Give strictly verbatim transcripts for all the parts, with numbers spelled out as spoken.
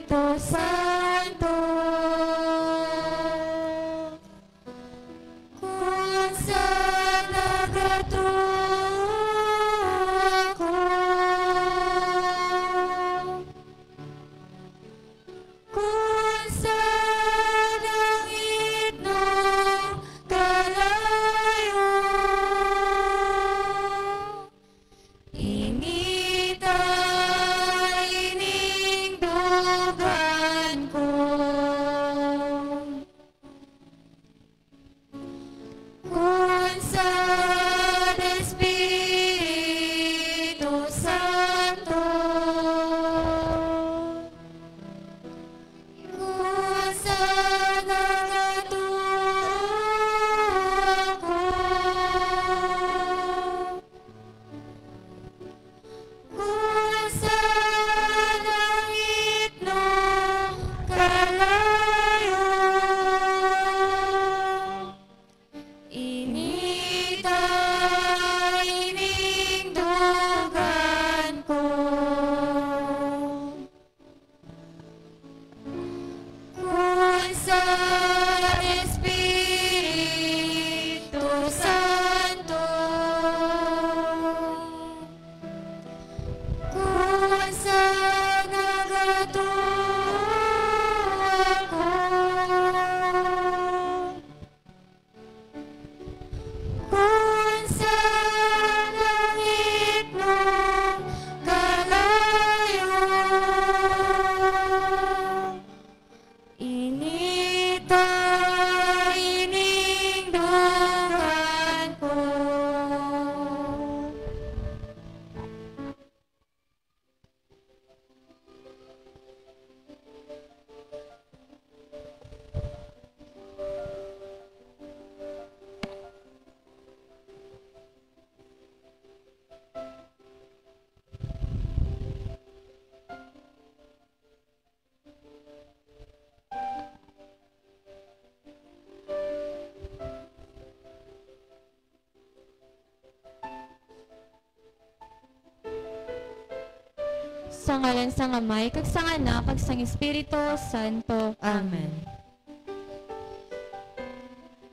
Espiritu Santo, kun sa nagatuo ako, kun sa langit no kalayo, inita ining dugan ko. Kun sa Espiritu Santo, kun sa nagatuo ako, kun sa langit no kalayo, inita ining dugan ko. Kun sa Espiritu Santo, kun sa nagatuo ako, kun sa langit no kalayo, inita ining dugan ko. Sa ngalan sang Amay, kag sang Anak, kag sang Espiritu Santo. Amen.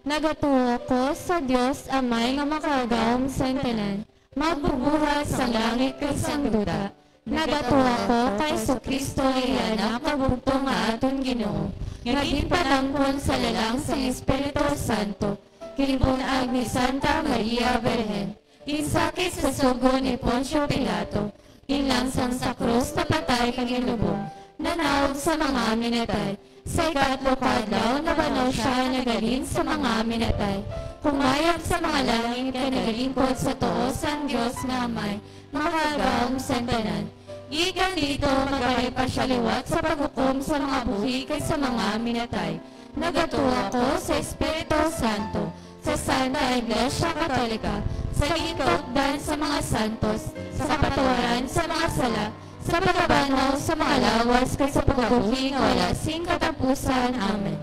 Nagatuo ako sa Dios Amay nga Makagagahom sang tanan, Magbubuhat sang langit kag sang duta. Nagatuo ako kay Jesu-Cristo, iya Anak nga bugtong nga aton Ginoo, nga ginpalangkon sa lalang sang Espiritu Santo, ginbun-ag ni Santa Maria Birhen, ginsakit sa sugo ni Poncio Pilato, ginlansang sa krus, napatay kag ginlubong, nanaog sa mga minatay. Sa ikatlo ka adlaw, nabanhaw sia, naghalin sa mga minatay. Kumayab sa mga langit kag nagalingkod sa tuo sang Dios nga Amay, Makagagahom sang tanan. Gikan didto, magabalik pa sia liwat sa paghukom sa mga buhi kag sa mga minatay. Nagatuo ako sa Espiritu Santo, sa Santa Iglesia Katolika, sa ginkaupdan sa mga santos, sa kapatawaran sa mga sala, sa pagkabanhaw sa mga lawas, kag sa pagkabuhi nga wala sing katapusan. Amen.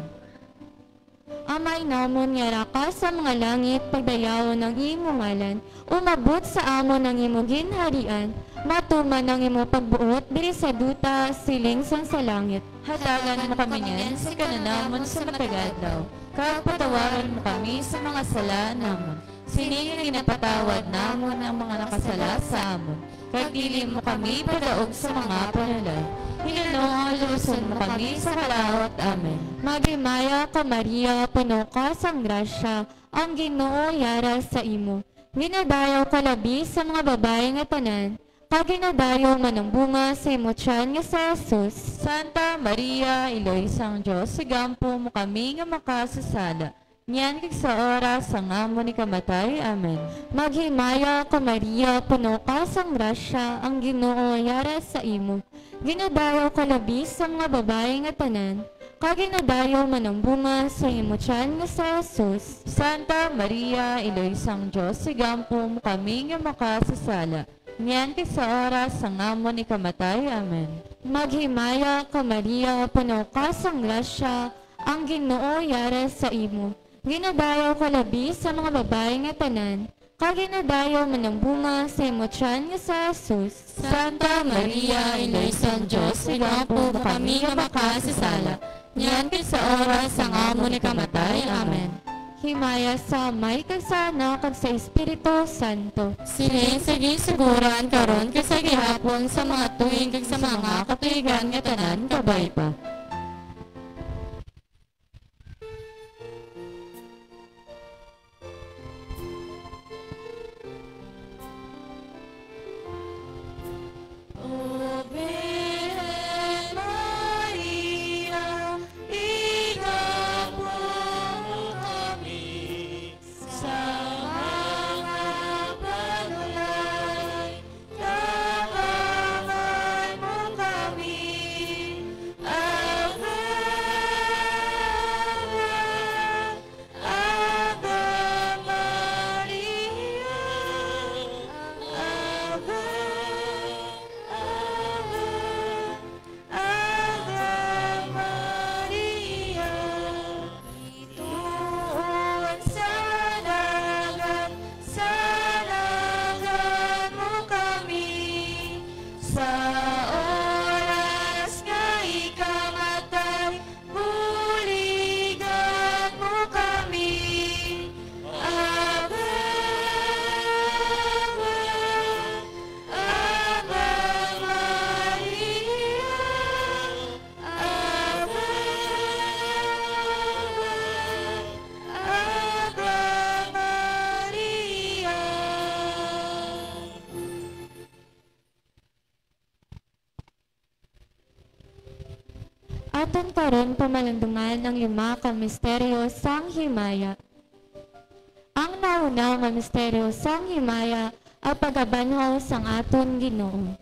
Amay namon nga yara ka sa mga langit, pagdayawon ang imo ngalan. Umabot sa amon ang imo ginharian. Matuman ang imo pagbuot diri sa duta, siling sang sa langit. Hatagan mo kami niyan sa kanan namon sa matag adlaw, kag patawaron mo kami sa mga sala namon, sining nga ginapatawad namon ang mga nakasala sa amon. Kag dili mo kami padaog sa mga panulay. Hinunoo, luoson mo kami sa kalaut. Amen. Maghimaya ka, Maria, puno ka sang grasya, ang Ginoo yara sa imo. Ginadayaw ka labi sa mga babayi nga tanan, kag ginadayaw man ang bunga sa imo tiyan nga si Jesus. Santa Maria, Iloy sang Dios, igampo mo kami nga makasasala, niyan kag sa oras sang amon ikamatay. Amen. Maghimaya ka, Maria, puno ka sang grasya, ang Ginoo yara sa imo. Ginadayaw ka labi sa mga babayi nga tanan, kag ginadayaw man ang bunga sa imo tiyan nga si Jesus. Santa Maria, Iloy sang Dios, igampo mo kami nga makasasala, niyan kag sa oras sang amon ikamatay. Amen. Maghimaya ka, Maria, puno ka sang grasya, ang Ginoo yara sa imo. Ginadayaw ka labi sa mga babayi nga tanan, Kag ginadayaw man ang bunga sa imo tiyan nga si Jesus. Santa Maria, Inday sang Dios, igampo mo kami nga makasasala, niyan kag sa oras sang amon ikamatay. Amen. Himaya sa Amay, kag sa Anak, kag sa Espiritu Santo. Sining sa ginsugoran, karon, kag sa gihapon, sa mga tuig, kag sa mga katuigan nga tanan. Kabay pa. O Birhen Maria, igampo mo kami sa mga panulay, tabangan mo kami. Ave, Ave Maria, Ave, Ave, Ave Maria. Tuon sa dagat, salagan mo kami, sa oras nga ikamatay, buligan mo kami. Ave, Ave, Ave Maria, Ave, Ave, Ave Maria. Aton karon pamalandungan ang lima ka misteryo sang himaya. Ang nauna nga misteryo sang himaya, ang pagabanhaw sang aton Ginoo.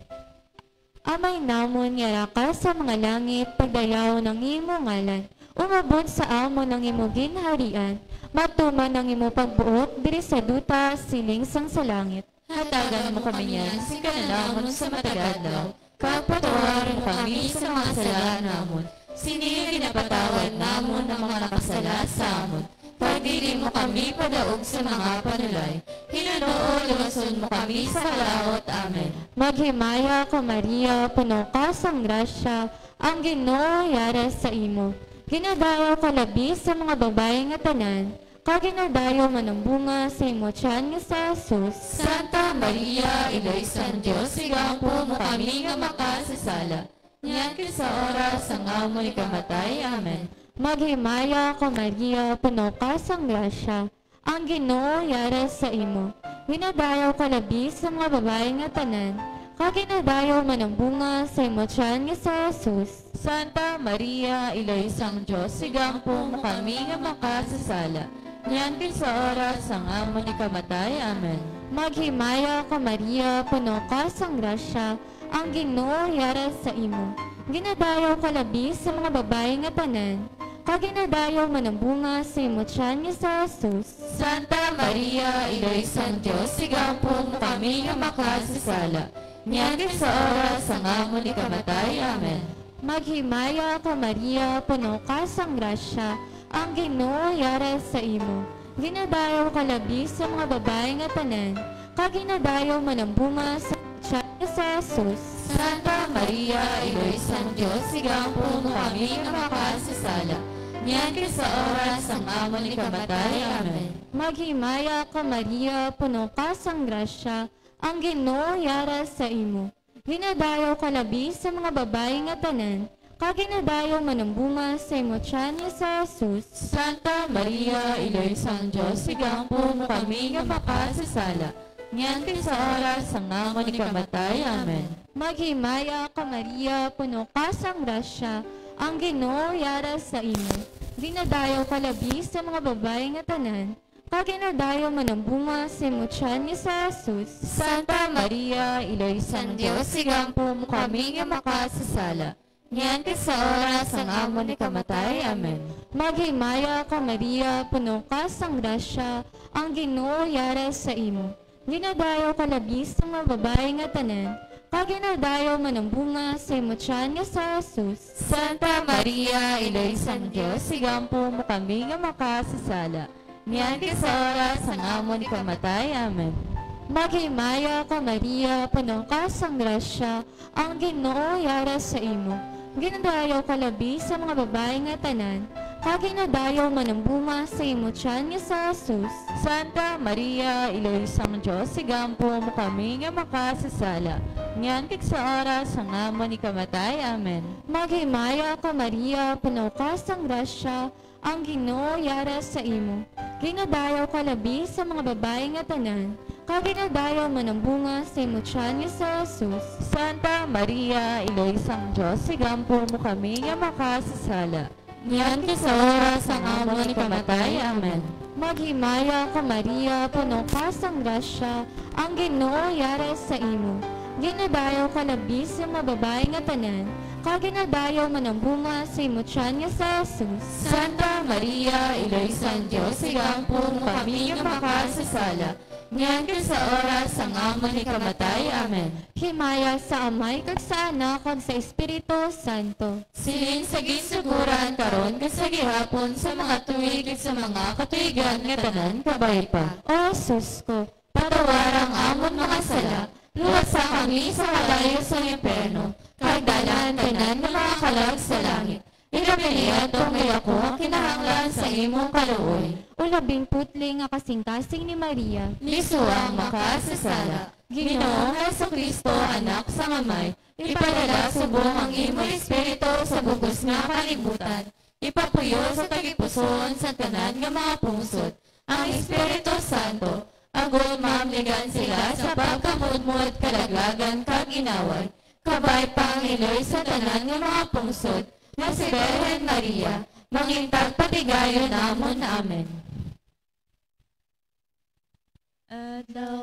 Amay namon nga yara ka sa mga langit, pagdayawon ang imo ngalan. Umabot sa amon ang imo ginharian. Matuman ang imo pagbuot diri sa duta, siling sang sa langit. Hatagan mo kami niyan sing kanan-namon sa matag adlaw, kag patawaron mo kami sa mga sala namon, sini nga ginapatawad namon ang mga nakasala sa amon. Kag dili mo kami padaog sa mga panulay, hinunoo luwason mo kami sa kalaut. Amen. Maghimaya ka, Maria, puno ka sang grasya, ang Ginoo yara sa imo. Ginadayaw ka labi sa mga babayi nga tanan, kag ginadayaw man ang bunga sa imo tiyan nga si Jesus. Santa Maria, Iloy sang Dios, igampo mo kami nga makasasala, niyan kag sa oras sang amon ikamatay. Amen. Maghimaya ka, Maria, puno ka sang grasya, ang Ginoo yara sa imo. Ginadayaw ka labi sa mga babayi nga tanan, kag ginadayaw man ang bunga sa imo tiyan nga si Jesus. Santa Maria, Iloy sang Dios, igampo mo kami nga makasasala, niyan kag sa oras sang amon ikamatay. Amen. Maghimaya ka, Maria, puno ka sang grasya, ang Ginoo yara sa imo. Ginadayaw ka labi sa mga babayi nga tanan, kag ginadayaw man ang bunga sa imo tiyan nga si Jesus. Santa Maria, Iloy sang Dios, igampo mo kami nga makasasala, niyan kag sa oras sang amon ikamatay. Amen. Maghimaya ka, Maria, puno ka sang grasya, ang Ginoo yara sa imo. Ginadayaw ka labi sa mga babayi nga tanan, kag ginadayaw man ang bunga sa tiyan nga si Jesus. Santa Maria, Iloy sang Dios, igampo mo kami nga makasasala, niyan kag sa oras sang amon ikamatay. Amen. Maghimaya ka, Maria, puno ka sang grasya, ang Ginoo yara sa imo. Ginadayaw ka labi sa mga babayi nga tanan, kag ginadayaw man ang bunga sa imo tiyan nga si Jesus. Santa Maria, Iloy sang Dios, igampo mo kami nga makasasala, niyan kag sa oras sang amon ikamatay. Amen. Maghimaya ka, Maria, puno ka sang grasya, ang Ginoo yara sa imo. Ginadayaw ka labi sa mga babayi nga tanan, kag ginadayaw man ang bunga sa imo tiyan nga si Jesus. Santa Maria, Iloy sang Dios, igampo mo kami nga makasasala, niyan kag sa oras sang amon ikamatay. Amen. Maghimaya ka, Maria, puno ka sang grasya, ang Ginoo yara sa imo. Ginadayaw ka labi sa mga babayi nga tanan, kag ginadayaw man ang bunga sa imo tiyan nga si Jesus. Santa Maria, Iloy sang Dios, igampo mo kami nga makasasala, Niyan kag sa oras sang amon ikamatay. Amen. Maghimaya ka, Maria, puno ka sang grasya, ang Ginoo yara sa imo. Ginadayaw ka labi sa mga babayi nga tanan, kag ginadayaw man ang bunga sa imo tiyan nga si Jesus. Santa Maria, Iloy sang Dios, igampo mo kami nga makasasala, niyan kag sa oras sang amon ikamatay. Amen. Maghimaya ka, Maria, puno ka sang grasya, ang Ginoo yara sa imo. Ginadayaw ka labi sa mga babayi nga tanan, kag ginadayaw man ang bunga sa imo tiyan nga si Jesus. Santa Maria, Iloy sang Dios, igampo mo kami nga makasasala, niyan kag sa oras sang amon ikamatay. Amen. Maghimaya ka, Maria, puno ka sang grasya, ang Ginoo yara sa imo. Ginadayaw ka labi sa mga babayi nga tanan, kag ginadayaw man ang bunga sa imo tiyan nga si Jesus. Santa Maria, Iloy sang Dios, igampo mo kami nga makasasala, niyan kag sa oras sang amon ikamatay. Amen. Himaya sa Amay, kag sa Anak, kag sa Espiritu Santo. Siling sa ginsuguran, karon, kag sa gihapon, sa mga tuig, kag sa mga katuigan nga tanan. Kabay pa. O Jesus ko, patawara ang amon mga sala, luwasa kami sa kalayo sang impyerno, kag dala ang tanan nga mga kalag sa langit. Ilabi na yadto ang may daku nga kinahanglan sa imong kaluoy. O labing putli nga kasingkasing ni Maria. Lisua ang makasasala. Ginoo nga Jesu-Cristo, Anak sang Amay, ipadala subong ang imo Espiritu sa bug-os nga kalibutan. Ipapuyo sa tagipusoon sa tanan nga mga pungsod ang Espiritu Santo, agod maamligan sila sa pagkamudmod, kalaglagan, kag inaway. Kabay pa ang Iloy sa tanan nga mga pungsod, nga si Birhen Maria, mangin tagpatigayon namon. Amen. Adlaw-adlaw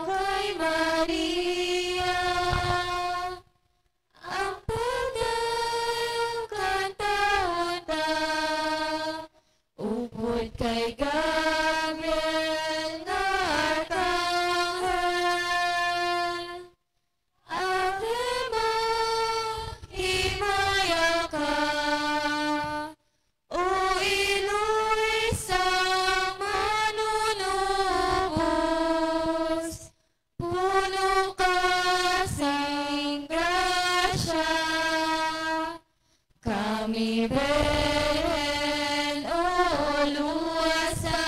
kay Maria ang pagdayog kanta-unta, upod kay Gabriel nga arkanghel. Ave Maria, himaya ka, O Iloy sang Manunubos, puno ka sing grasya. Kami, Birhen, o luwasa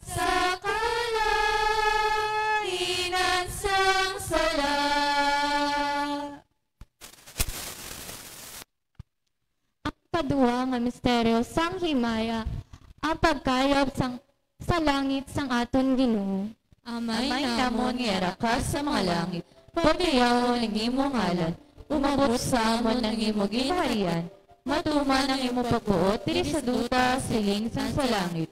sa kahalainan sang sala. Ang ikaduha nga misteryo sang himaya, ang pagkayab sang, sa langit sang aton Ginoo. Amay namon nga yara ka sa mga langit, pagdayawon ang imo ngalan, umabot sa amon ang imo ginharian, matuman ang imo pagbuot diri sa duta, siling sang sa langit.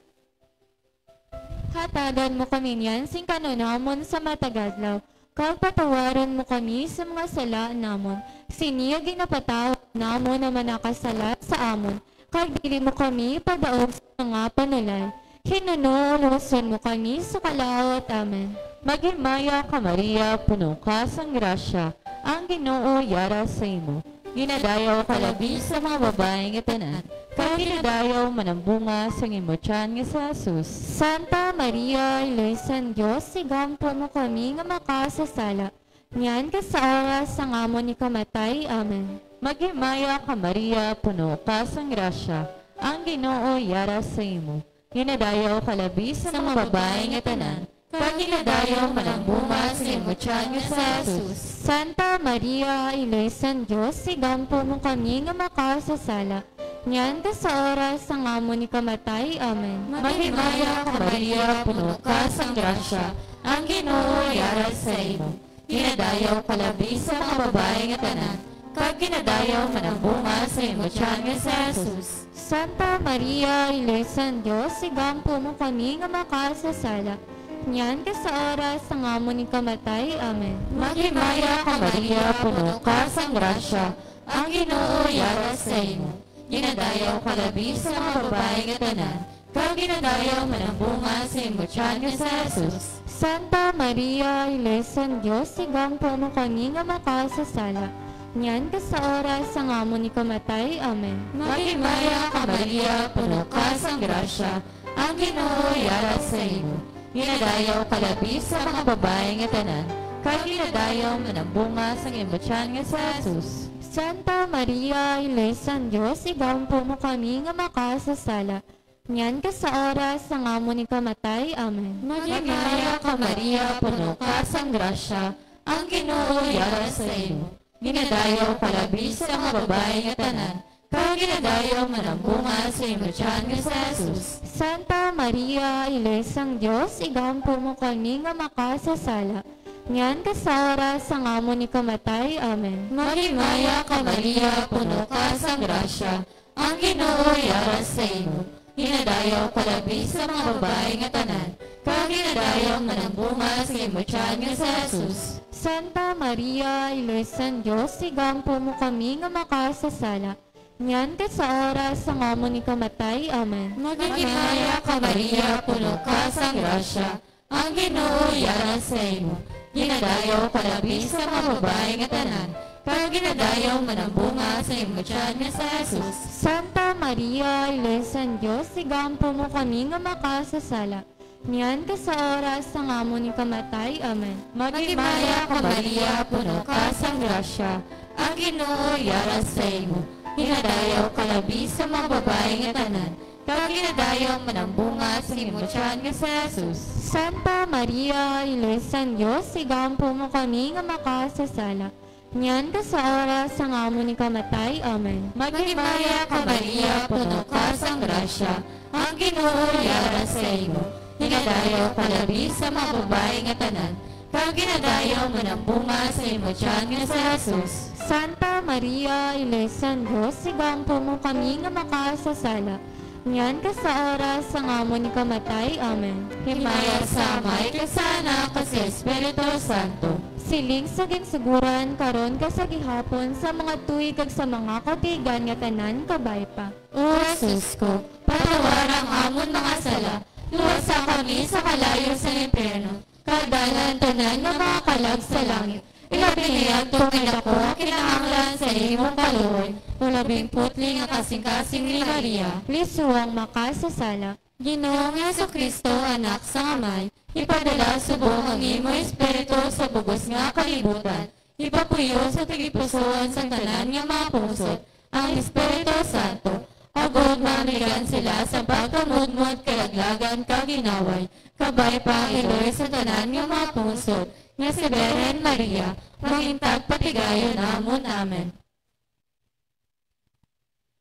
Hatagan mo kami niyan sing kan-on namon sa matag adlaw, kag patawaron mo kami sa mga sala namon, sini nga ginapatawad namon ang mga nakasala sa amon, kag dili mo kami padaog sa mga panulay. Hinuno, luwason mo kami sa kalaut. Amen. Maghimaya ka, Maria, puno ka sang grasya, ang Ginoo yara sa imo. Ginadayaw ka labi sa mga babayi nga tanan, kag ginadayaw man ang bunga sang imo tiyan nga si Jesus. Santa Maria, Iloy sang Dios, igampo mo kami nga makasasala, niyan kag sa oras sang amon ikamatay. Amen. Maghimaya ka, Maria, puno ka sang grasya, ang Ginoo yara sa imo. Ginadayaw ka labi sa mga babayi nga tanan, kag ginadayaw man ang bunga sa imo tiyan nga si Jesus. Santa Maria, Iloy sang Dios, igampo mo kami nga makasasala, niyan kag sa oras sang amon ikamatay. Amen. Maghimaya ka, Maria, puno ka sang grasya, ang Ginoo yara sa imo. Ginadayaw ka labi sa mga babayi nga tanan, kag ginadayaw man ang bunga sa imo tiyan nga si Jesus. Santa Maria, Iloy sang Dios, igampo mo kami nga makasasala, niyan kag sa oras sang amon ikamatay. Amen. Maghimaya ka, Maria, puno ka sang grasya, ang Ginoo yara sa imo. Ginadayaw ka labi sa mga babayi nga tanan, kag ginadayaw man ang bunga sa imo tiyan nga si Jesus. Santa Maria, Iloy sang Dios, igampo mo kami nga makasasala, Niyan ka sa oras sang amon ikamatay. Amen. Maghimaya ka, Maria, puno ka sang grasya, ang Ginoo yara sa imo. Ginadayaw ka labi sa mga babayi nga tanan, kag ginadayaw man ang bunga sang imo tiyan nga si Jesus. Santa Maria, Iloy sang Dios, igampo mo kami nga makasasala, niyan ka sa oras sang amon ikamatay. Amen. Maghimaya ka, Maria, puno ka sang grasya, ang Ginoo yara sa imo. Ginadayaw ka labi sa mga babayi nga tanan, kag ginadayaw man ang bunga sa imo tiyan nga si Jesus. Santa Maria, Iloy sang Dios, igampo mo kami nga makasasala, niyan ka sa oras sang amon ikamatay. Amen. Maghimaya ka, Maria, puno ka sang grasya, ang Ginoo yara sa imo. Ginadayaw ka labi sa mga babayi nga tanan, kag ginadayaw man ang bunga sa imo tiyan nga si Jesus. Santa Maria, Iloy sang Dios, igampo mo kami nga makasasala, niyan ka sa oras sang amon ikamatay. Amen. Maghimaya ka, Maria, puno ka sang grasya, ang Ginoo yara sa imo. Ginadayaw ka labi sa mga babayi nga tanan, kag ginadayaw man ang bunga sa imo tiyan nga si Jesus. Santa Maria, Iloy sang Dios, igampo mo kami nga makasasala, niyan ka sa oras sang amon ikamatay. Amen. Maghimaya ka, Maria, puno ka sang grasya, ang Ginoo yara sa imo. Ginadayaw ka labi sa mga babayi nga tanan, kag ginadayaw man ang bunga sa imo tiyan nga si Jesus. Santa Maria, Iloy sang Dios, igampo mo kami nga makasasala, niyan ka sa oras sang amon ikamatay. Amen. Maghimaya ka, Maria, puno ka sang grasya, ang Ginoo yara sa imo. Ginadayaw ka labi sa mga babayi nga tanan, kag ginadayaw man ang bunga sa imo tiyan nga si Jesus. Santa Maria, Iloy sang Dios, igampo mo kami nga makasasala, niyan ka sa oras sang amon ikamatay. Amen. Himaya sa Amay, kag sa Anak, kag sa Espiritu Santo. Siling sa ginsugoran, karon kag sa gihapon, sa mga tuig kag sa mga katuigan nga tanan. Kabay pa. O Jesus ko, patawara ang amon mga sala, luwasa kami sa kalayo sa impyerno, kag dala ang tanan nga mga kalag sa langit, ilabi na yadto kay daku nga kinahanglan sa imong kaluoy, o labing putli nga kasingkasing ni Maria. Lisuang makasasala. Ginoong Jesu-Cristo, Anak sang Amay, ipadala subong ang imo Espiritu sa bug-os nga kalibutan, ipapuyo sa tagipusoon sang tanan nga mga pungsod ang Espiritu Santo, agod maamigan sila sa pagkamudmod, kalaglagan, kag ginaway, kabay pa ang iloy sa tanan nga mga pungsod, nga si Birhen Maria, mangin tagpatigayon namon. Amen.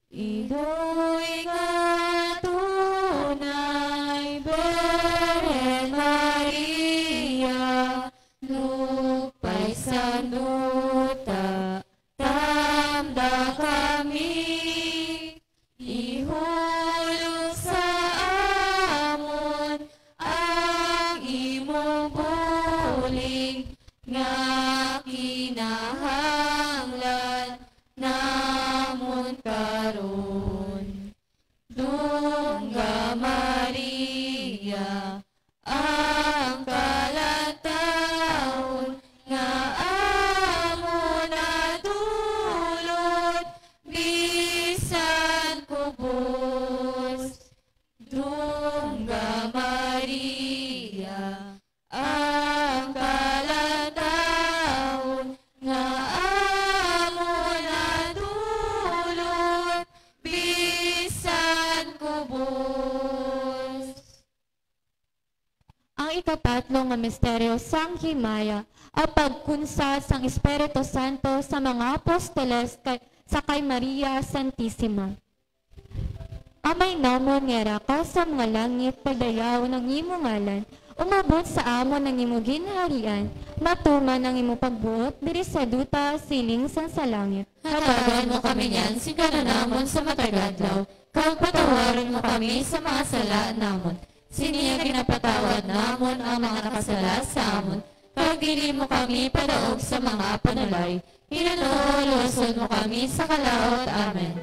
Iloy nga tunay, Birhen Maria, lupay sang duta, tamda kami. Ihulog sa amon ang imong bulig nga kinahanglan namon karon. Dungga Maria, ang kalantaon nga amon nadulot bisan kubos. Dungga Maria, ang kalantaon nga amon nadulot bisan kubos. Ang ikapatlo nga misteryo sang himaya, ang pagkunsa sang Espiritu Santo sa mga apostoles kay, sa kay Maria Santisima. Amay namon nga yara ka sa mga langit, pagdayawon ang imo ngalan, umabot sa amon ang imo ginharian, matuman ang imo pagbuot diri sa duta siling sang sa langit. Hatagan mo kami niyan sing kanon namon sa matag adlaw, kag patawaron mo kami sa mga sala namon, sini nga ginapatawad namon ang mga nakasala sa amon, kag dili mo kami padaog sa mga panulay, hinunoo luwason mo kami sa kalaut. Amen.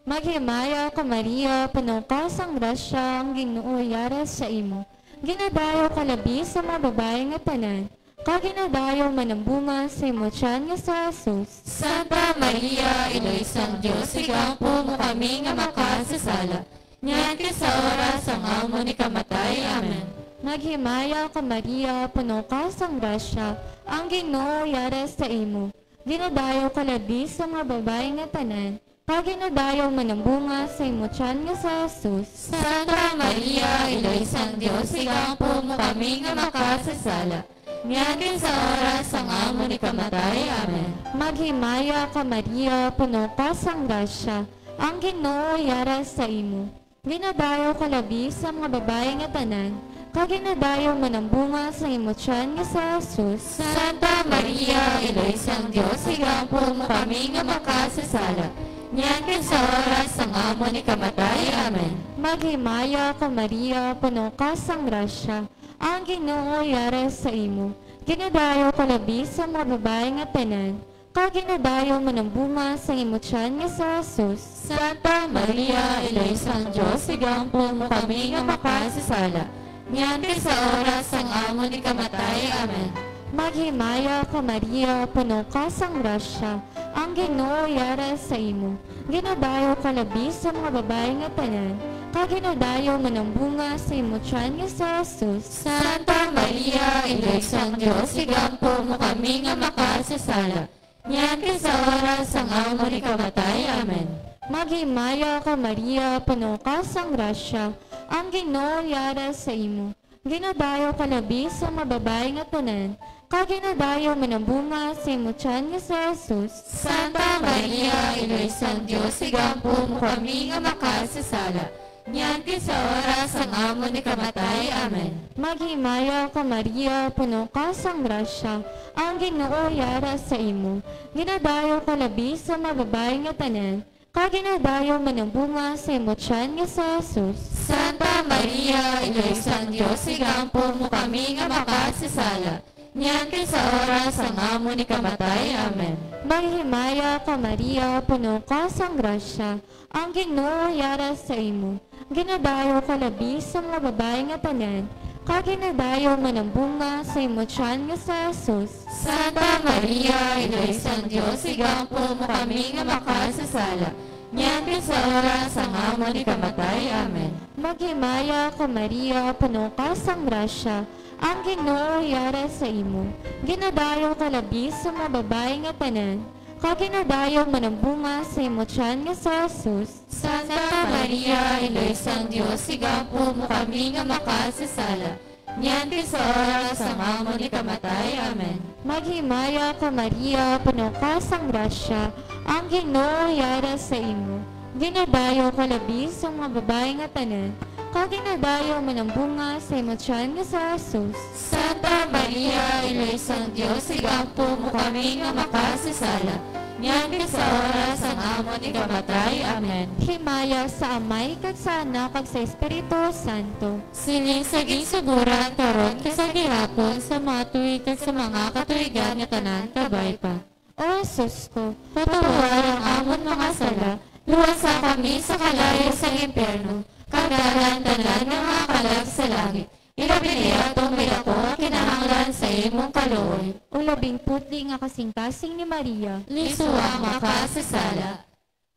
Maghimaya ka, Maria, puno ka sang grasya, ang Ginoo yara sa imo. Ginadayaw ka labi sa mga babayi nga tanan, kag ginadayaw man ang bunga sa imo tiyan nga si Jesus. Santa Maria, Iloy sang Dios, igampo mo kami nga makasasala, niyan kag sa oras sang amon ikamatay. Amen. Maghimaya ka, Maria, puno ka sang grasya, ang Ginoo yara sa imo. Ginadayaw ka labi sa mga babayi nga tanan, kag ginadayaw man ang bunga sa imo tiyan nga si Jesus. Santa Maria, Iloy sang Dios, igampo mo kami nga makasasala, niyan kag sa oras sang amon ikamatay. Amen. Maghimaya ka, Maria, puno ka sang grasya, ang Ginoo yara sa imo. Ginadayaw ka labi sa mga babayi nga tanan, kag ginadayaw man ang bunga sa imo tiyan nga si Jesus. Santa Maria, Iloy sang Dios, igampo mo kami nga makasasala, niyan kag sa oras sang amon ikamatay. Amen. Maghimaya ka, Maria, puno ka sang grasya, ang Ginoo yara sa imo. Ginadayaw ka labi sa mga babayi nga tanan, kag ginadayaw man ang bunga sang imo tiyan nga si Jesus. Santa Maria, Iloy sang Dios, igampo mo kami nga makasasala, niyan kag sa oras sang amon ikamatay. Amen. Maghimaya ka, Maria, puno ka sang grasya, ang Ginoo yara sa imo. Ginadayaw ka labi sa mga babayi nga tanan, kag ginadayaw man ang bunga sa imo tiyan nga si Jesus. Santa Maria, Iloy sang Dios, igampo mo kami nga makasasala, niyan kag sa oras sang amon ikamatay. Amen. Maghimaya ka, Maria, puno ka sang grasya, ang Ginoo yara sa imo. Ginadayaw ka labi sa mga babayi nga tanan, kag ginadayaw man ang bunga sa imo tiyan nga si Jesus. Santa Maria, Iloy sang Dios, igampo mo kami nga makasasala, niyan kag sa oras sang amon ikamatay. Amen. Maghimaya ka, Maria, puno ka sang grasya, ang Ginoo yara sa imo. Ginadayaw ka labi sa mga babayi nga tanan, kag ginadayaw man ang bunga sa imo tiyan nga si Jesus. Santa Maria, Iloy sang Dios, igampo mo kami nga makasasala, niyan kag sa oras sang amon ikamatay. Amen. Maghimaya ka, Maria, puno ka sang grasya, ang Ginoo yara sa imo. Ginadayaw ka labi sa mga babayi nga tanan, kag ginadayaw man ang bunga sa imo tiyan nga si Jesus. Santa Maria, Iloy sang Dios, igampo mo kami nga makasasala, niyan kag sa oras sang amon ikamatay. Amen. Maghimaya ka, Maria, puno ka sang grasya, ang Ginoo yara sa imo. Ginadayaw ka labi sa mga babayi nga tanan, kag ginadayaw man ang bunga sa imo tiyan nga si Jesus. Santa Maria, Iloy sang Dios, igampo mo kami nga makasasala, niyan kag sa oras sang amon ikamatay. Amen. Maghimaya ka, Maria, puno ka sang grasya, ang Ginoo yara sa imo. Ginadayaw ka labi sa mga babayi nga tanan, kag ginadayaw man ang bunga sa imo tiyan nga si Jesus. Santa Maria, Iloy sang Dios, igampo mo kami nga makasasala, niyan kag sa oras sang amon ikamatay. Amen. Himaya sa Amay, kag sa Anak, kag sa Espiritu Santo. Siling sa ginsugoran, karon kag sa gihapon, sa mga tuig kag sa mga katuigan nga tanan, kabay pa. O Jesus ko, patawaran ang amon mga sala, luwasa kami sa kalayo sang impyerno, kag dala ang tanan nga mga kalag sa langit, ilabi na yadtong may daku nga kinahanglan sa imong kaluoy. O labing putli nga kasingkasing ni Maria, lisua ang makasasala.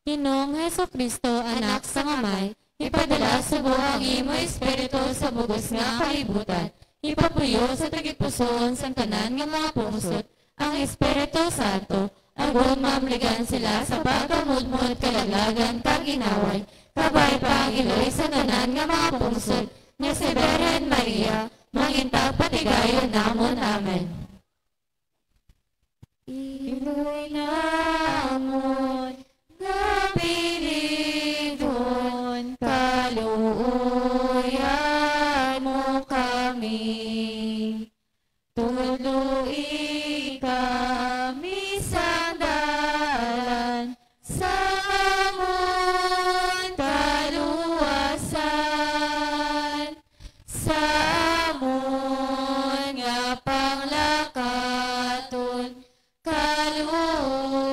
Ginoong Jesu-Cristo, Anak sang Amay, ipadala subong ang imo Espiritu sa bug-os nga kalibutan, ipapuyo sa tagipusoon sang tanan nga mga pungsod ang Espiritu Santo, agod maamligan sila sa pagkamudmod, kalaglagan, kag inaway, kabay pa ang iloy sa tanan nga mga pungsod, nga si Birhen Maria, mangin tagpatigayon namon. Amen. Iloy namon nga pilidon, kaluoyan mo kami. Tudloi kami sa dalan sa amon kaluwasan, sa amon nga panglakaton, kaluoy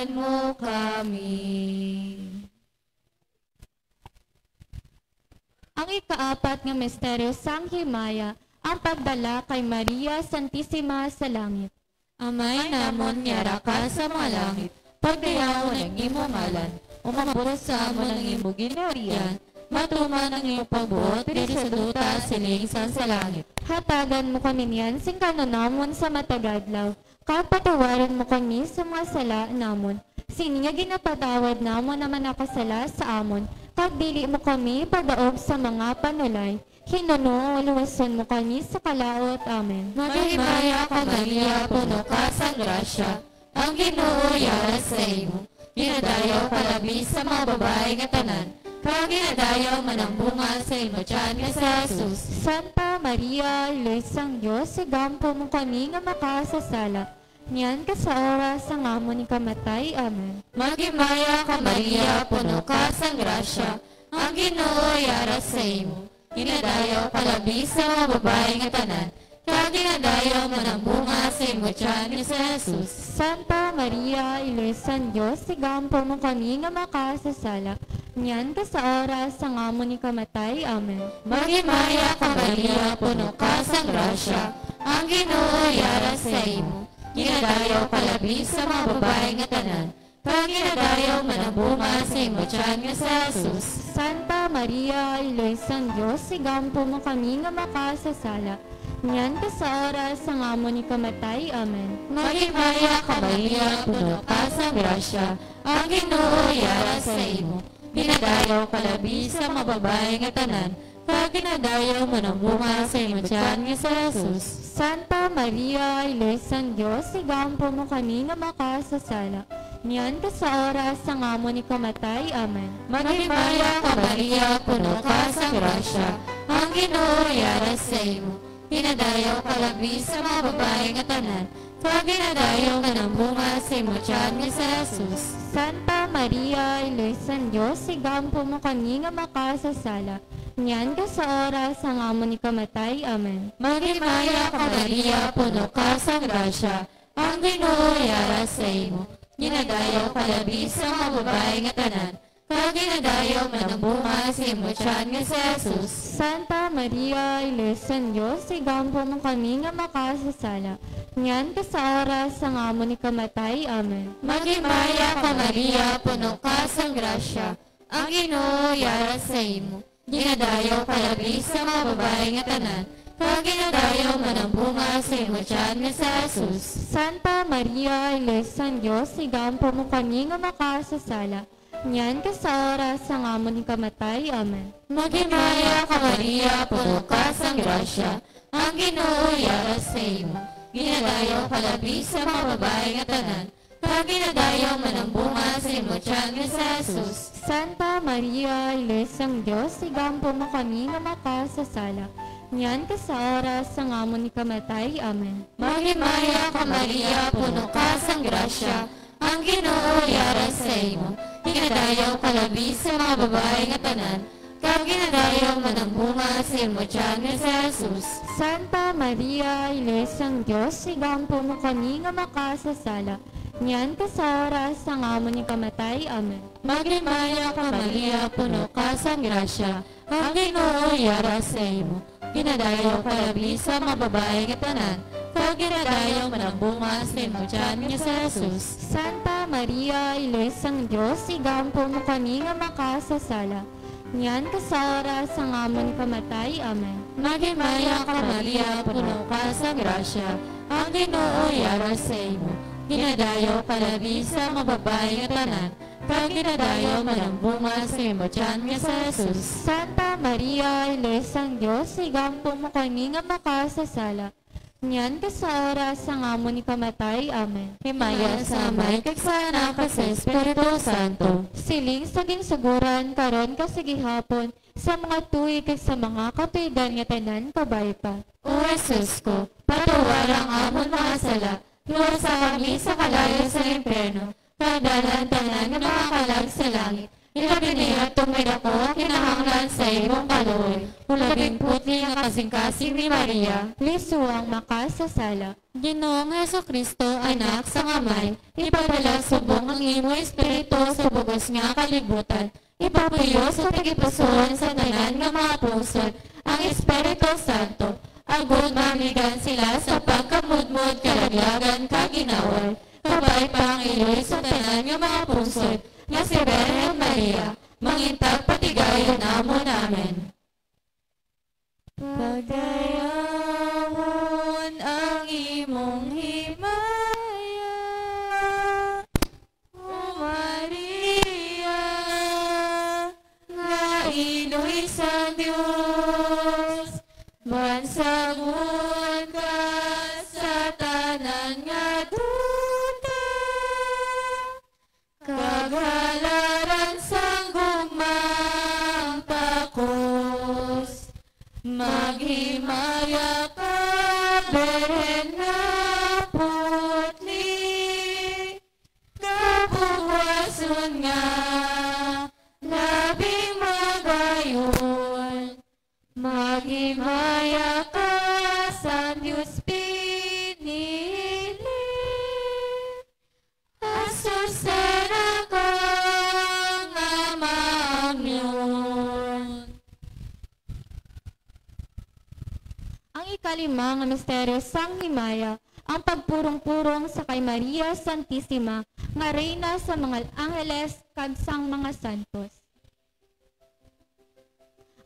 mo kami. Ang ikaapat nga misteryo sang himaya, ang pagdala kay Maria Santisima sa langit. Amay namon nga yara ka sa mga langit, pagdayawon ang imo ngalan, umabot sa amon ang imo ginharian, matuman ang imo pagbuot diri sa duta siling sang sa langit. Hatagan mo kami niyan sing kan-on namon sa matag adlaw, kag patawaron mo kami sa mga sala namon, sini nga ginapatawad namon ang mga nakasala sa amon, kag dili mo kami padaog sa mga panulay, hinunoo luwason mo kami sa kalaut. Amen. Maghimaya ka, Maria, puno ka sang grasya, ang Ginoo yara sa imo. Ginadayaw ka labi sa mga babayi nga tanan, kag ginadayaw man ang bunga sa imo tiyan nga si Jesus. Santa Maria, Iloy sang Dios, igampo mo kami nga makasasala, niyan ka sa oras sang amon ikamatay. Amen. Maghimaya ka, Maria, puno ka sang grasya, ang Ginoo yara sa imo. Ginadayaw ka labi sa mga babayi nga tanan, kag ginadayaw man ang bunga sa imo tiyan nga si Jesus. Santa Maria, Iloy sang Dios, igampo mo kami nga makasasala, niyan ka sa oras sang amon ikamatay. Amen. Maghimaya ka, Maria, puno ka sang grasya, ang Ginoo yara sa imo. Ginadayaw ka labi sa mga babayi nga tanan, kag ginadayaw man ang bunga sa imo tiyan nga si Jesus. Santa Maria, Iloy sang Dios, igampo mo kami nga makasasala, niyan ka sa oras sang amon ikamatay. Amen. Maghimaya ka, Maria, puno ka sang grasya, ang Ginoo yara sa imo. Ginadayaw ka labi sa mga babayi nga tanan, kag ginadayaw man ang bunga sa imo tiyan nga si Jesus. Santa Maria, Iloy sang Dios, igampo mo kami nga makasasala, niyan ka sa oras sang amon ikamatay. Amen. Maghimaya ka, Maria, puno ka sang grasya, ang Ginoo yara sa imo. Ginadayaw ka labi sa mga babayi nga tanan, kag ginadayaw man ang bunga sa imo tiyan nga si Jesus. Santa Maria, Iloy sang Dios, igampo mo kami nga makasasala, niyan ka sa oras sang amon ikamatay. Amen. Maghimaya ka, Maria, puno ka sang grasya, ang Ginoo yara sa imo. Ginadayaw ka labi sa mga babayi nga tanan, kag ginadayaw man ang bunga sa imo tiyan nga si Jesus. Santa Maria, Iloy sang Dios, igampo mo kami nga makasasala, niyan ka sa oras sang amon ikamatay. Amen. Maghimaya ka, Maria, puno ka sang grasya, ang Ginoo yara sa imo. Ginadayaw ka labi sa mga babayi nga tanan, kag ginadayaw man ang bunga sa imo tiyan nga si Jesus. Santa Maria, Iloy sang Dios, igampo mo kami nga makasasala, niyan ka sa oras sang amon ikamatay. Amen. Maghimaya ka, Maria, puno ka sang grasya, ang Ginoo yara sa imo. Ginadayaw ka labi sa mga babayi nga tanan, kag ginadayaw man ang bunga sa imo tiyan nga si Jesus. Santa Maria, Iloy sang Dios, igampo mo kami nga makasasala, niyan ka sa oras sang amon ikamatay. Amen. Maghimaya ka, Maria, puno ka sang grasya, ang Ginoo yara sa imo. Ginadayaw ka labi sa mga babayi nga tanan, kag ginadayaw man ang bunga sa imo tiyan nga si Jesus. Santa Maria, Iloy sang Dios, igampo mo kami nga makasasala, niyan ka sa oras sang amon ikamatay. Amen. Maghimaya ka, Maria, puno ka sang grasya, ang Ginoo yara sa imo. Ginadayaw ka labi sa mga babayi nga tanan, kag ginadayaw man ang bunga sa imo tiyan nga si Jesus. Santa Maria, Iloy sang Dios, igampo mo kami nga makasasala, niyan ka sa oras sang amon ikamatay. Amen. Maghimaya ka, Maria, puno ka sang grasya, ang Ginoo yara sa imo. Ginadayaw ka labi sa mga babayi nga tanan, kag ginadayaw man ang bunga sa imo tiyan nga si Jesus. Santa Maria, Iloy sang Dios, igampo mo kami nga makasasala, niyan ka sa oras sang amon ikamatay. Amen. Himaya sa Amay, kag sa Anak, kag sa Espiritu Santo. Siling sa ginsugoran, karon, kag sa gihapon, sa mga tuig, kag sa mga katuigan nga tanan, kabay pa. O Jesus ko, patawara ang amon mga sala, luwasa kami sa kalayo sa impyerno, kag dala ang tanan nga mga kalag sa langit, ilabi na yadtong may daku nga kinahanglan sa imong kaluoy, o labing putli nga kasingkasing ni Maria. Lisong makasasala. Ginoong Jesu-Cristo, Anak sang Amay, ipadala subong ang imo Espiritu sa bug-os nga kalibutan. Ipapuyo sa tagipusoon sa tanan nga mga pungsod ang Espiritu Santo, agod maamligan sila sa pagkamudmod, kalaglagan, kag ginawa. Kabay pa ang iloy sa tanan nga mga pungsod nga si Birhen Maria, mangin tagpatigayon namon. Amen. Pagdayawon ang imong himaya, O Maria, nga iloy sang Dios, bansagon ka sa tanan nga duta, kag halaran sang gugmang takos. Maghimaya ka, Birhen nga putli, kabugwason nga labing magayon. Maghimaya ka sang Dios pinili, asusara ka nga maangyon. Ang ikalima nga misteryo sang himaya, ang pagpurong-purong sa kay Maria Santisima nga Reyna sa mga angeles kag sang mga santos.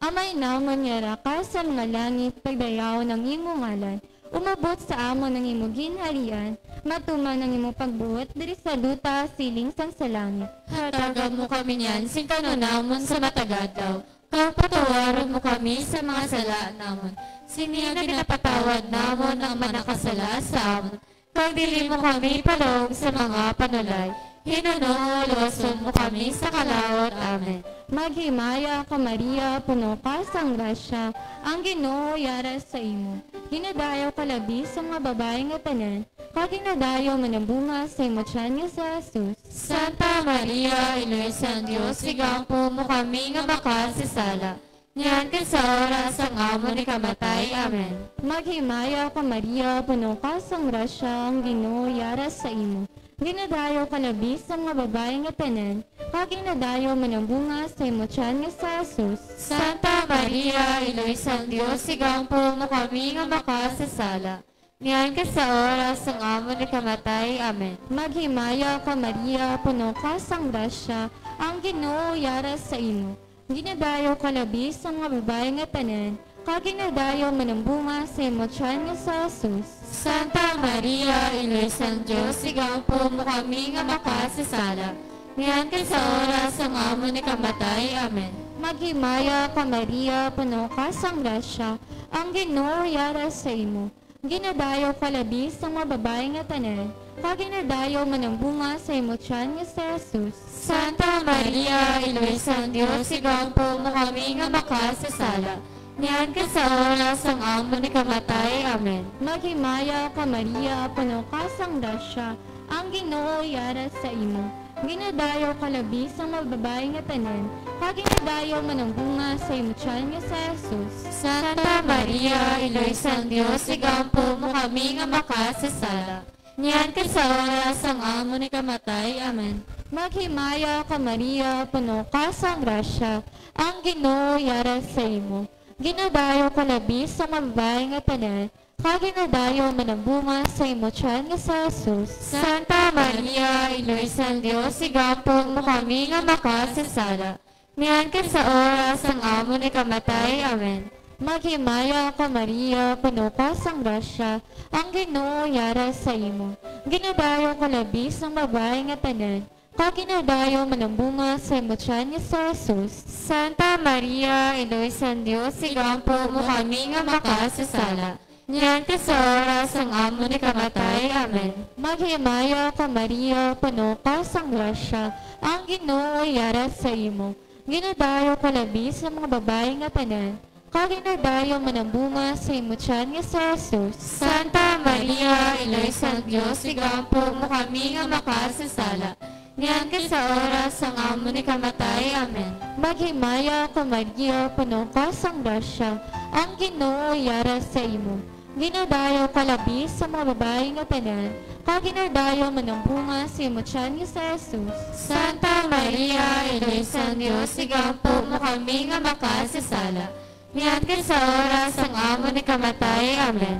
Amay namon nga yara ka sa mga langit, pagdayawon ang imo ngalan. Umabot sa amon ang imo ginharian, matuman ang imo pagbuot diri sa duta siling sang sa langit. Hatagan mo kami niyan sing kan-on namon sa matag adlaw, kag patawaron mo kami sa mga sala namon, sini nga ginapatawad namon ang manakasala sa amon. Kag dili mo kami ipadaog sa mga panulay, hinunoo luwason mo kami sa kalaut. Amen. Maghimaya ka, Maria, puno ka sang grasya, ang Ginoo yara sa imo. Ginadayaw ka labi sa mga babayi nga tanan, kag ginadayaw man ang bunga sa imo tiyan nga si Jesus. Santa Maria, Iloy sang Dios, igampo mo kami nga makasasala, niyan kag sa oras sang amon ikamatay. Amen. Maghimaya ka, Maria, puno ka sang grasya, ang Ginoo yara sa imo. Ginadayaw ka labi sa mga babayi nga tanan, kag ginadayaw man ang bunga sa imo tiyan nga si Jesus. Santa Maria, Iloy sang Dios, igampo mo kami nga makasasala, niyan kag sa oras sang amon ikamatay. Amen. Maghimaya ka, Maria, puno ka sang grasya, ang Ginoo yara sa imo. Ginadayaw ka labi sa mga babayi nga tanan, kag ginadayaw man ang bunga sa imo tiyan nga si Jesus. Santa Maria, Iloy sang Dios, igampo mo kami nga makasasala, niyan kag sa oras sang amon ikamatay. Amen. Maghimaya ka, Maria, puno ka sang grasya, ang Ginoo yara sa imo. Ginadayaw ka labi sa mga babayi nga tanan, kag ginadayaw man ang bunga sa imo tiyan nga si Jesus. Santa Maria, Iloy sang Dios, igampo mo kami nga makasasala, niyan kag sa oras sang amon ikamatay. Amen. Maghimaya ka, Maria, puno ka sang grasya, ang Ginoo yara sa imo. Ginadayaw ka labi sa mga babayi nga tanan, kag ginadayaw man ang bunga sa imo tiyan nga si Jesus. Santa Maria, Iloy sang Dios, igampo mo kami nga makasasala, niyan kag sa oras sang amon ikamatay. Amen. Maghimaya ka, Maria, puno ka sang grasya, ang Ginoo yara sa imo. Ginadayaw ka labi sa mga babayi nga tanan, kag ginadayaw man ang bunga sa imo tiyan nga si Jesus. Santa Maria, Iloy sang Dios, igampo mo kami nga makasasala, niyan kag sa oras sang amon ikamatay. Amen. Maghimaya ka, Maria, puno ka sang grasya, ang Ginoo yara sa imo. Ginadayaw ka labi sang babayi nga tanan, kag ginadayaw man ang bunga sa imo tiyan nga si Jesus. Santa Maria, Iloy sang Dios, igampo mo kami nga makasasala, niyan kag sa oras sang amon ikamatay. Amen. Maghimaya ka, Maria, puno ka sang grasya, ang Ginoo yara sa imo. Ginadayaw ka labi sa mga babayi nga tanan, kag ginadayaw man ang bunga sa imo tiyan nga si Jesus. Santa Maria, Iloy sang Dios, igampo mo kami nga makasasala, Niyan kag sa oras sang amon ikamatay. Amen. Maghimaya ka, Maria, puno ka sang grasya, ang Ginoo yara sa imo. Ginadayaw ka labi sa mga babayi nga tanan, kag ginadayaw man ang bunga sa imo tiyan nga si Jesus. Santa Maria, Iloy sang Dios, igampo mo kami nga makasasala, niyan kag sa oras sang amon ikamatay. Amen.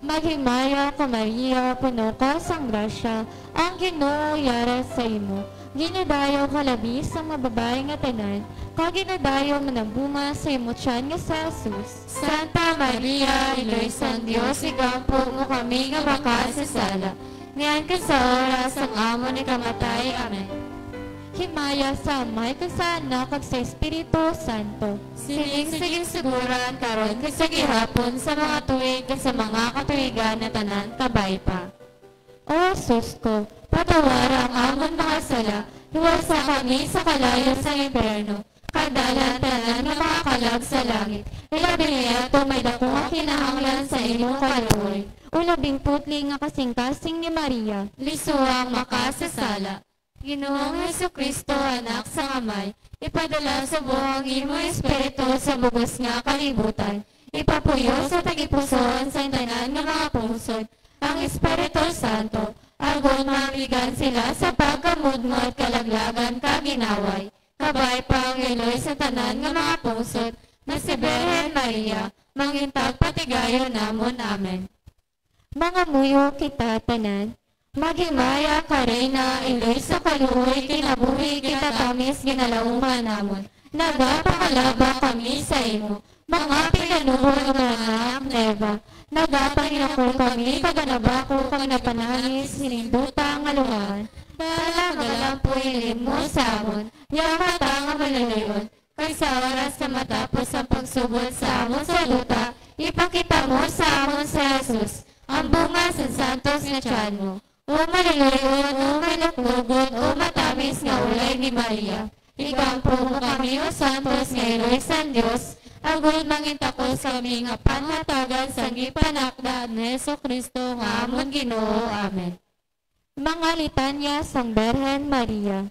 Maghimaya ka, Maria, puno ka sang grasya, ang Ginoo yara sa imo. Ginadayaw ka labi sa mga babayi nga tanan, kag ginadayaw man ang bunga sa imo tiyan nga si Jesus. Santa Maria, Iloy sang Dios, igampo mo kami nga makasasala, niyan kag sa oras sang amon ikamatay. Amen. Himaya sa Amay, kag sa Anak, kag sa Espiritu Santo. Sining sa ginsuguran, karon, kag sa gihapon, sa mga tuig, kag sa mga katuigan nga tanan. Kabay pa. O Jesus ko, patawara ang amon mga sala, luwasa kami sa kalayo sa impyerno, kag dala ang tanan nga mga kalag sa langit, ilabi na yadto may daku nga kinahanglan sa imong kaluoy. O labing putli nga kasingkasing ni Maria. Lisua ang makasasala. Ginoong Jesu-Cristo, Anak sang Amay, ipadala subong ang imo Espiritu sa bug-os nga kalibutan. Ipapuyo sa tagipusoon sang tanan nga mga pungsod ang Espiritu Santo, agod maamligan sila sa pagkamudmod, kalaglagan, kag ginaway. Kabay pa ang iloy sa tanan nga mga pungsod nga si Birhen Maria, mangin tagpatigayon namon. Amen. Mangamuyo kita tanan. Maghimaya ka, Reyna, iloy sa kaluoy, kinabuhi, kinatamis, ginalauman namon. Nagapangalaba kami sa imo, mga pinanubon nga mga anak ni Eva. Nagapanginakol kami, kag nabakol, kag napanangis, hining duta nga luhaan. Dala, magalampo, hilin mo sa amon, ya kata nga maluloy-on, kag sa oras nga matapos ang pagsugod sa amon sa duta, ipakita mo sa amon si Jesus, ang bunga sang santos nga tiyan mo. O maluloy-on, o maluklugon, o matamis nga ulay ni Maria, igampo mo kami, O santos nga iloy sang Dios, agod mangintakos kami nga panghatagan sang gipanakda ni Jesu-Cristo nga amon Ginoo. Amen. Mga litanya sang Birhen Maria.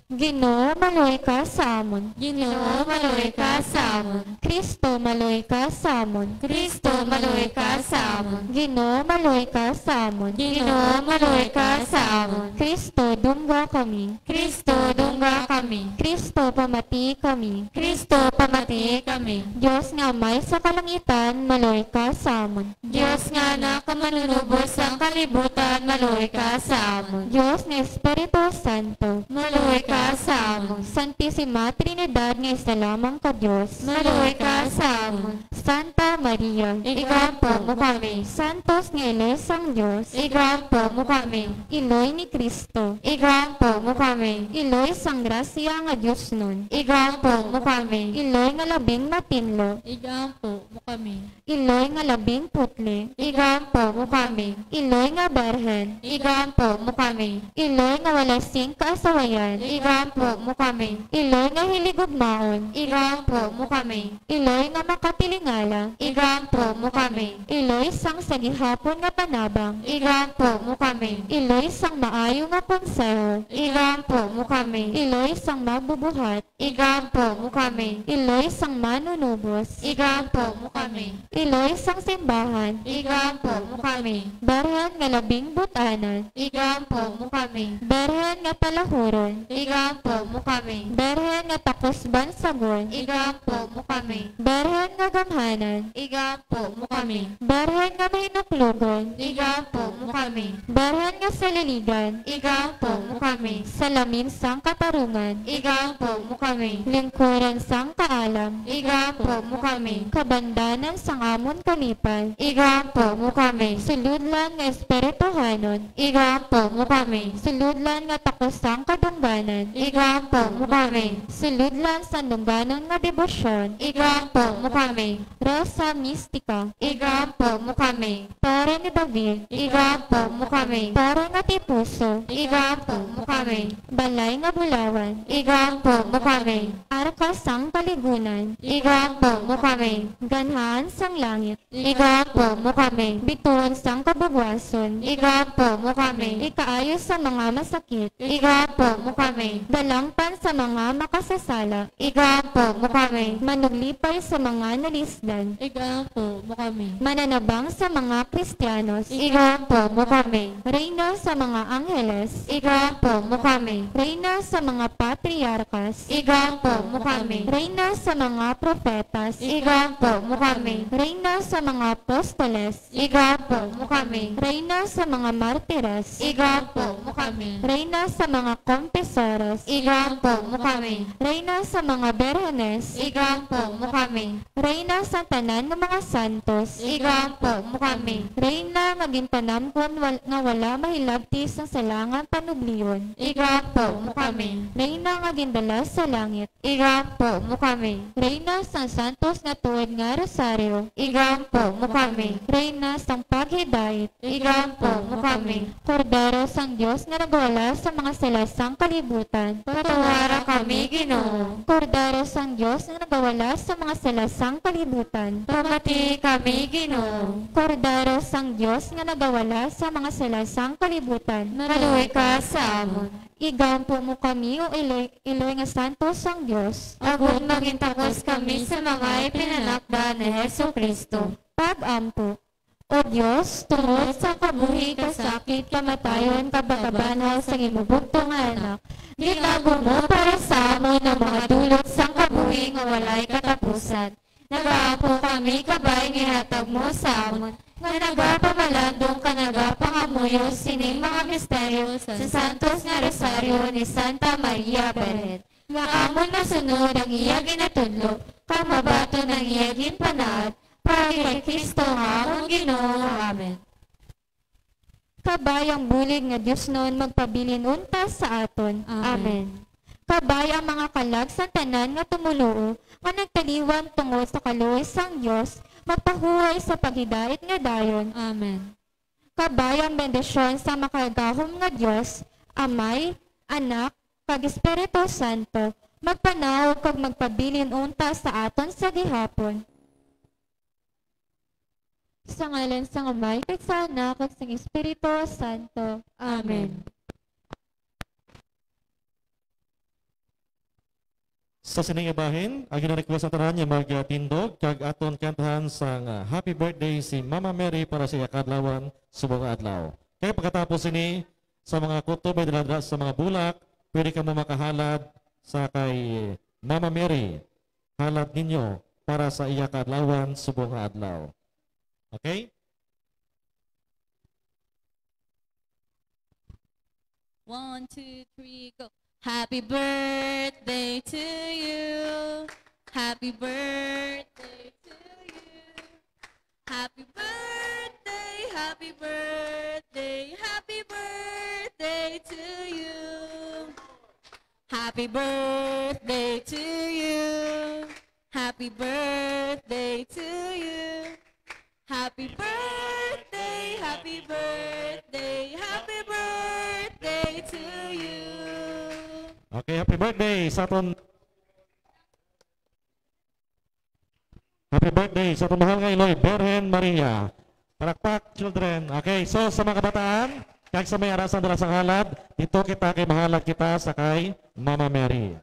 Ginoo, maluoy ka sa amon. Ginoo, maluoy ka sa amon. Cristo, maluoy ka sa amon. Cristo, maluoy ka sa amon. Ginoo, maluoy ka sa amon. Ginoo, maluoy ka sa amon. Cristo, dungga kami. Cristo, dungga kami. Cristo, pamatii kami. Cristo, pamatii kami. Dios nga Amay sa kalangitan, maluoy ka sa amon. Dios nga Anak nga Manunubos sang kalibutan, maluoy ka sa amon. Dios nga Espiritu Santo, maluoy ka sa amon. Santisima Trinidad nga isa lamang ka Dios, maluoy ka sa amon. Santa Maria, igampo mo kami. Santos nga Iloy sang Dios, igampo mo kami. Iloy ni Cristo, igampo mo kami. Iloy sang grasya nga diosnon, igampo mo kami. Iloy nga labing matinlo, igampo mo kami. Iloy nga labing putli, igampo mo kami. Iloy nga Birhen, igampo mo kami. Iloy nga wala sing kaasawayan, igampo mo kami. Iloy nga hiligugmaon, igampo mo kami. Iloy nga makatilingala, igampo mo kami. Iloy sang sa gihapon nga panabang, igampo mo kami. Iloy sang maayo nga konseho, igampo mo kami. Iloy sang magbubuhat, igampo mo kami. Iloy sang manunubos, igampo mo kami. Iloy sang simbahan, igampo mo kami. Birhen nga labing but-anan, igampo mo kami. Birhen nga palahuron, igampo mo kami. Birhen nga takos bansagon, igampo mo kami. Birhen nga gamhanan, igampo mo kami. Birhen nga mahinuklogon, igampo mo kami. Birhen nga saliligan, igampo mo kami. Salamin sang katarungan, igampo mo kami. Lingkuran sang kaalam, igampo mo kami. Kabandanan sang amon kalipay, igampo mo kami. Sulodlan nga espirituhanon, igampo mo kami. Sulodlan nga takos sang kadungganan, Igampo mo kami. Sulod lang sa dungganon nga debosyon. Igampo mo kami. Rosa Mistica. Igampo mo kami. Torre ni David. Igampo mo kami. Torre nga tipuso. Igampo mo kami. Balay nga bulawan. Igampo mo kami. Arka sang kaligunan. Igampo mo kami. Ganhaan sang langit. Igampo mo kami. Bituon sang kabugwason. Igampo mo kami. Ikaayo sa mga masakit. Igampo mo kami. Dalangpan sa mga makasasala. Igampo mo kami. Manuglipay sa mga nalisdan. Igampo mo kami. Mananabang sa mga Kristiyanos. Igampo mo kami. Reyna sa mga angheles. Igampo mo kami. Reyna sa mga patriarkas. Igampo mo kami. Reyna sa mga profetas. Igampo mo kami. Reyna sa mga apostoles. Igampo mo kami. Reyna sa mga martires. Igampo mo kami. Reyna sa mga confesores. Igampo mo kami. Reyna sa mga berhenes. Igampo mo kami. Reyna sa tanan nga mga santos. Igampo mo kami. Reyna nga ginpanamkon wal-, nga wala mahilabti sang sala nga panublion. Igampo mo kami. Reyna nga gindala sa langit. Igampo mo kami. Reyna sang santos nga tuod nga rosaryo. Igampo mo kami. Reyna sang paghidait. Igampo mo kami. Kordero sang Dios nga nagawala sa mga sala sang kalibutan. Patuwara kami, Ginoo. Kordero sang Dios nga nagawala sa mga sala sang kalibutan. Pamati kami, Ginoo. Kordero sang Dios nga nagawala sa mga sala sang kalibutan. Maluoy ka sa amon. Igampo mo kami, o Iloy, Iloy nga santo sang Dios. Agod maging takos kami sa mga ipinanakda ni Jesu-Cristo. Pag-ampo. O Dios, tungod sa kabuhi, kasakit, kamatayon, kag pagkabanhaw sang imo bugtong nga Anak, gitago mo para sa amon ang mga dulot sang kabuhi nga walay katapusan. Nagaampo kami, kabay nga ihatag mo sa amon, nga nagapamalandong kag nagapangamuyo sining mga misteryo sa santos nga rosaryo ni Santa Maria Birhen, nga amon masunod ang iya ginatudlo, kag mabaton ang iya ginpanaad, paagi kay Cristo nga amon Ginoo. Amen. Kabay ang bulig nga diosnon magpabilin unta sa aton. Amen. Amen. Kabay ang mga kalag sang tanan nga tumoluo nga nagtaliwan tungod sa kaluoy sang Dios, magpahuway sa paghidait nga dayon. Amen. Kabay ang bendisyon sa makagagahom nga Dios, Amay, Anak, kag Espiritu Santo, magpanaog kag magpabilin unta sa aton sa gihapon. Sa ngalan sang Amay, kag sa Anak, kag sang Espiritu Santo. Amen. Sa sini nga bahin, ang gina-request sa tanan nga magtindog kag aton kantahan sang, ah, Happy Birthday si Mama Mary para sa iya kaadlawan subong nga adlaw. Kay pagkatapos sini, sa mga kutob may dala-dala sa mga bulak, pwede kamo makahalad sa kay Mama Mary. Halad ninyo para sa iya kaadlawan subong nga adlaw. Okay? One, two, three, go. Happy birthday to you. Happy birthday to you. Happy birthday, happy birthday, happy birthday to you. Happy birthday to you. Happy birthday to you. Happy birthday, happy birthday, happy birthday to you. Okay, happy birthday sa aton, happy birthday sa aton mahal nga Iloy, Birhen Maria. Palakpak, children. Okay, so sa mga kabataan, kag sa may ara sang dala sang halad, dito kita kay mahalad kita sa kay Mama Mary.